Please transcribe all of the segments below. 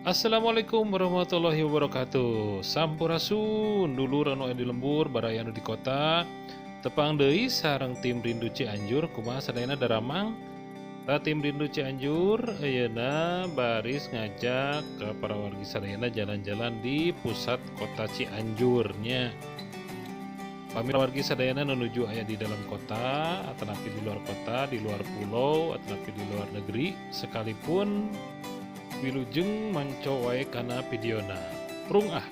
Assalamualaikum warahmatullahi wabarakatuh. Sampurasun dulur anu aya di lembur baraya anu di kota. Tepang deui sareng tim Rindu Cianjur kumaha sadayana daramang. Ta tim Rindu Cianjur ayeuna baris ngajak ke para wargi sadayana jalan-jalan di pusat kota Cianjur nya. Pami wargi sadayana menuju aya di dalam kota atanapi di luar kota, di luar pulau atanapi di luar negeri sekalipun wilujeng manco wae kana videona. Prung ah.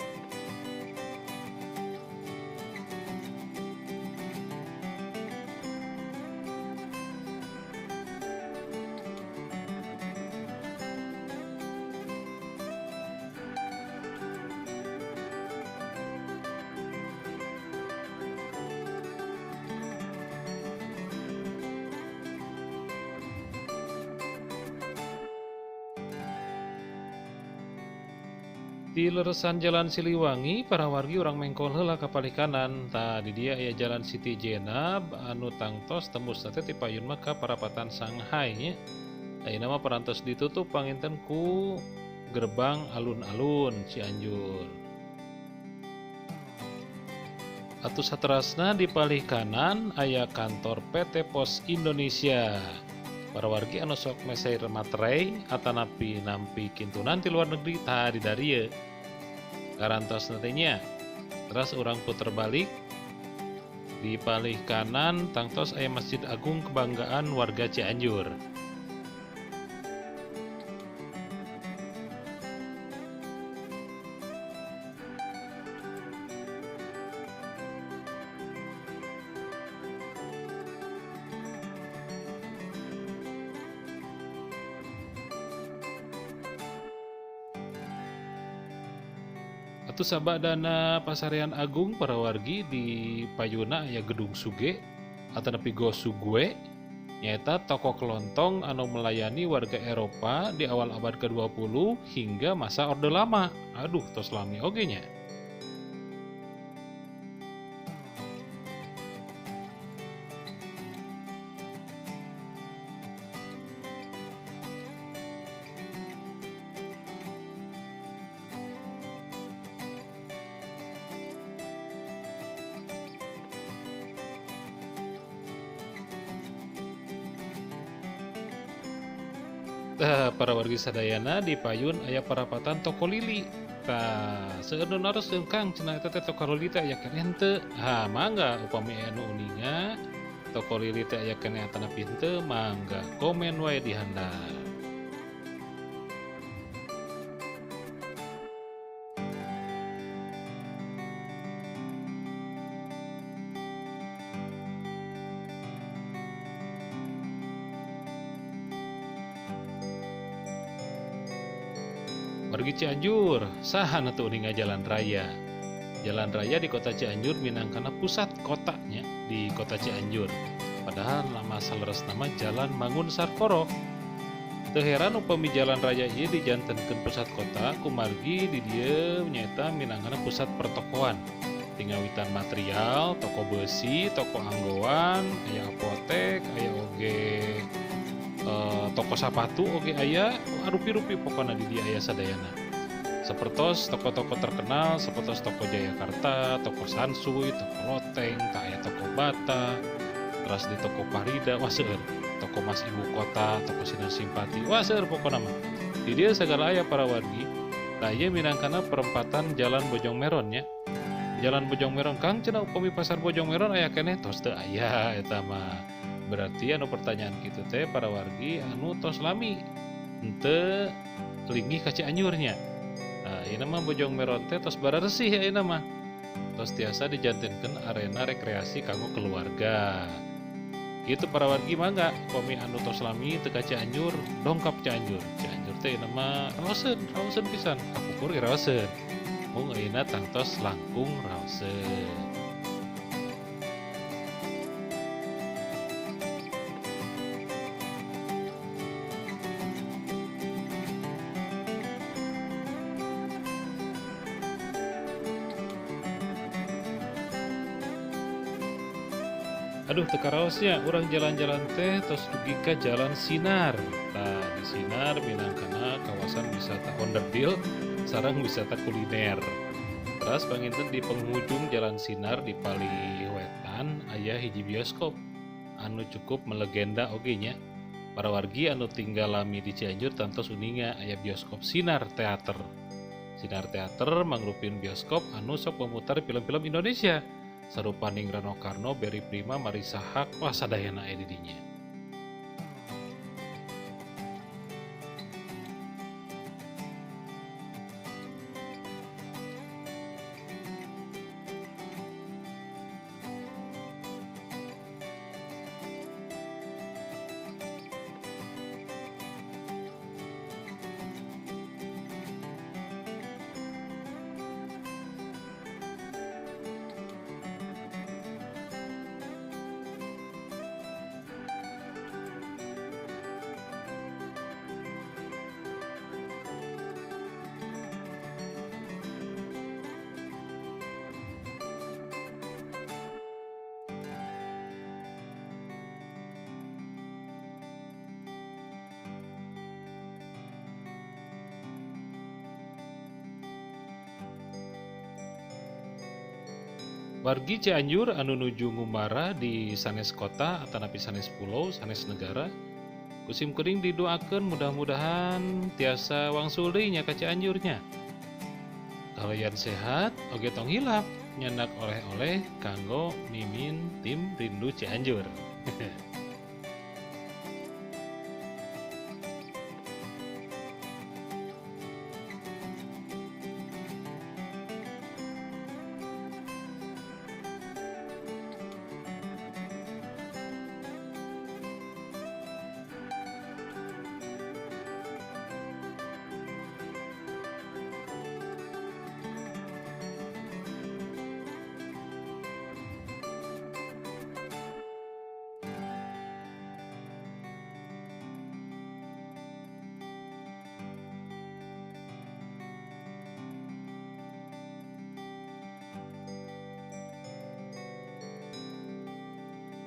Di leresan Jalan Siliwangi, para wargi urang mengkol heula ka palih kanan. Tah di dieu aya Jalan Siti Jenab anu tangtos tembus teh ti payun mah ka parapatan Shanghai nya. Ayeuna mah parantos ditutup panginten ku gerbang alun-alun Cianjur. Atuh saterasna di palih kanan aya kantor PT Pos Indonesia. Para wargi anu sok meser materai atanapi nampi kintunan ti luar negeri tah di darieu. Karantos teh nya. Teras urang puter balik di palih kanan tangtos aya Masjid Agung Kebanggaan warga Cianjur. Atuh sabadana Pasarean Agung para wargi di payuna aya Gedung Suge atanapi Go Sugue nyaeta toko kelontong anu melayani warga Eropa di awal abad ke-20 hingga masa Orde Lama. Aduh, tos lami oge nya. Tah, para wargi sadayana di payun aya parapatan Toko Lili. Tah, seueur nu naros Kang cenah eta teh Toko Lili teh aya keneh henteu? Ha, mangga upami aya nu uninga Toko Lili teh aya keneh atanapi henteu, mangga komen wae di handap. Wargi Cianjur, saha nu teu uninga jalan raya. Jalan raya di kota Cianjur minangkana pusat kotanya di kota Cianjur. Padahal nama saleresna nama Jalan Mangun Sarkoro. Teu heran upami jalan raya ieu dijantenkeun pusat kota kumargi di dieu nyaeta minangkana pusat pertokoan. Tingawitan material, toko besi, toko anggoan, aya apotek, aya oge toko sapatu oge aya, rupi-rupi pokona di dieu aya sadayana. Sapertos toko-toko terkenal sapertos toko Jayakarta, toko Sansui, toko Loteng, tah aya toko Bata, teras di toko Parida, wah seueur, toko Mas Ibu Kota, toko Sinar Simpati, wah seueur pokona mah. Di dieu sagala aya para wargi. Tah ieu minangkana perempatan Jalan Bojong Meron nya. Jalan Bojong Meron Kang cenah upami pasar Bojong Meron aya keneh tos teu aya eta mah. Berarti anu pertanyaan kitu teh para wargi anu tos lami henteu linggih ka Cianjurnya. Nah, ieu mah Bojong Meron teh tos bararesih ayeuna mah. Tos tiasa dijantenkeun arena rekreasi kanggo keluarga. Kitu para wargi mangga upami anu tos lami teu ka Cianjur dongkap Cianjur. Cianjur teh ieu mah raoseun, raoseun pisan, kapungkur ge raoseun. Mung ayeuna tangtos langkung raoseun. Aduh, teu karaosnya urang jalan-jalan teh tos dugi ka Jalan Sinar. Tah, di Sinar minangkana kawasan wisata onderdil sareng wisata kuliner. Teras panginten di penghujung Jalan Sinar di palih wetan aya hiji bioskop anu cukup melegenda oge nya. Para wargi anu tinggal lami di Cianjur tantos uninga aya bioskop Sinar Teater. Sinar Teater mangrupin bioskop anu sok memutar film-film Indonesia sarupaning Rano Karno, Barry Prima, Marisa Haque, wah sadayana aya di dinya. Wargi Cianjur anu nuju ngumbara di sanes kota atanapi sanes pulau, sanes negara, ku sim kuring didoakeun mudah-mudahan tiasa wangsul deui nya ka Cianjurnya. Kalian sehat, oge tong hilap nyandak oleh-oleh kanggo mimin tim Rindu Cianjur.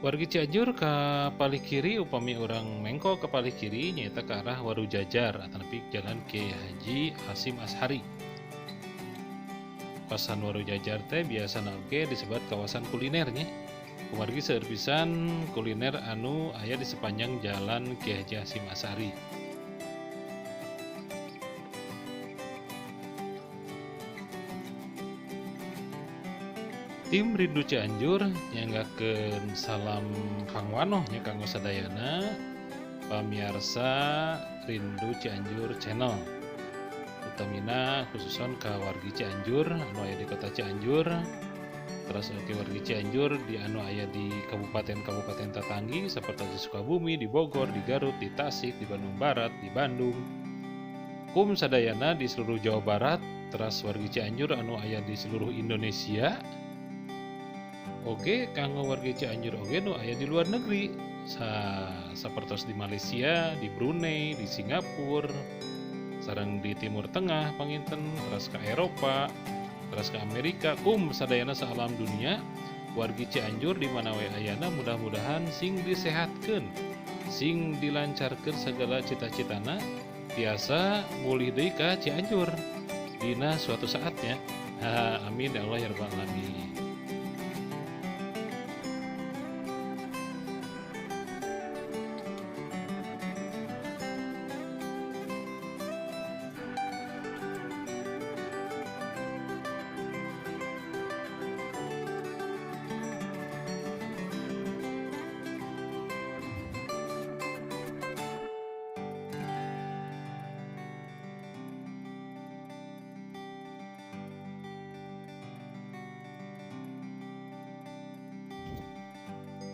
Wargi Cianjur ka palih kiri upami urang mengko ka palih kiri nyaeta ka arah Warujajar atanapi Jalan Kiai Haji Hasyim Asy'ari. Kawasan Warujajar teh biasana oge disebut kawasan kulinernya. Kumargi seueur pisan kuliner anu aya di sepanjang Jalan Kiai Haji Hasyim Asy'ari. Tim Rindu Cianjur nyanggakeun salam pangwanoh nya kanggo sadayana pamiarsa Rindu Cianjur Channel. Utamina khususon ka wargi Cianjur anu aya di kota Cianjur, terus oge wargi Cianjur di anu aya di kabupaten-kabupaten tatanggi seperti di Sukabumi, di Bogor, di Garut, di Tasik, di Bandung Barat, di Bandung. Kum sadayana di seluruh Jawa Barat, terus wargi Cianjur anu aya di seluruh Indonesia. Oge kanggo warga Cianjur oge nu aya di luar negeri, sapertos di Malaysia, di Brunei, di Singapura, sareng di Timur Tengah panginten, terus ke Eropa, terus ke Amerika, kum sadayana saalam dunia. Wargi Cianjur di mana we ayana mudah-mudahan sing disehatkeun, sing dilancarkeun segala cita-citana, tiasa mulih deui ka Cianjur dina suatu saatnya. Ha, amin ya Allah ya rabbal alamin.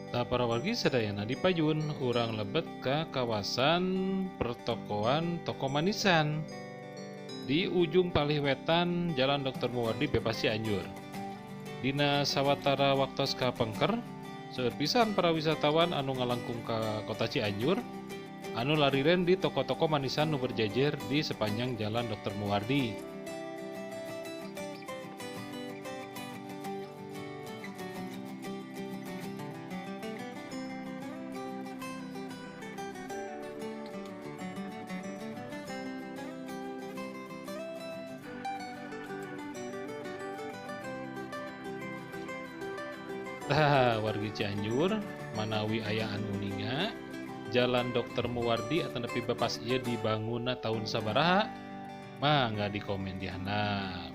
Tah para wargi sadayana di payun urang lebet ka kawasan pertokoan Toko Manisan di ujung palih wetan Jalan Dr. Muwardi Bebas Cianjur. Dina sawatara waktos ka pengker, seueur pisan para wisatawan anu ngalangkung ka kota Cianjur anu lariren di toko-toko manisan nu berjejer di sepanjang Jalan Dr. Muwardi. Tah, wargi Cianjur, manawi aya anu uninga Jalan Dr. Muwardi atanapi bypass ieu dibangunna tahun sabaraha? Mangga di komen di handap.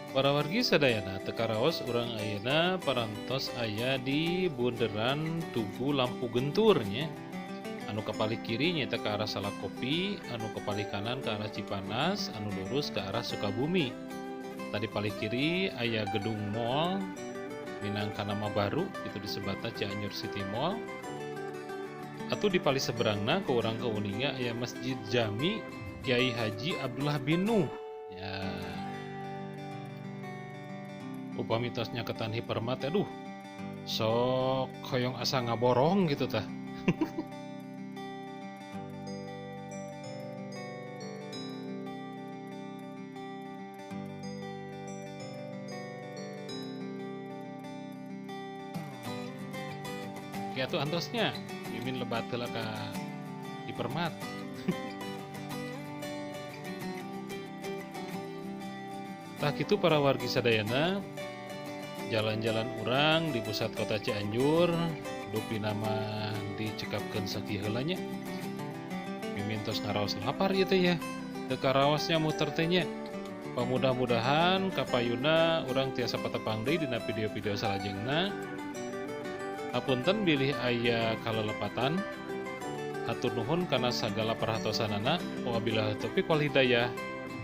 Para wargi sadayana, teu karaos urang ayeuna parantos aya di bunderan Tugu Lampu Gentur nya. Anu kapalih kiri nyaeta ke arah Salakopi, anu kapalih kanan ke arah Cipanas, anu lurus ke arah Sukabumi. Tadi palih kiri aya gedung mall minangka nama baru itu disebutna Cianjur City Mall. Atuh di palih seberangna ku urang kauninga aya Masjid Jami Kiai Haji Abdullah bin Nuh. Ya. Upami tos nyaketan Hypermart, aduh, sok hoyong asa ngaborong gitu tah. Kitu antosnya, mimin lebat heula ka Hypermart. Tah kitu para wargi sadayana, jalan-jalan urang di pusat kota Cianjur dupi nama dicekapkeun sakieu heula nya. Mimin tos ngaraos lapar ieu teh ya. Teu karaosnya muter teh nya. Pamudah-mudahan kapayuna urang tiasa patepang deui dina video-video salajengna. Hapunten bilih aya kalelepatan. Hatur nuhun kana sagala perhatosanana. Wabillahi taufiq wal hidayah.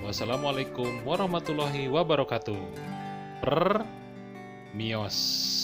Wassalamualaikum warahmatullahi wabarakatuh. Per mios.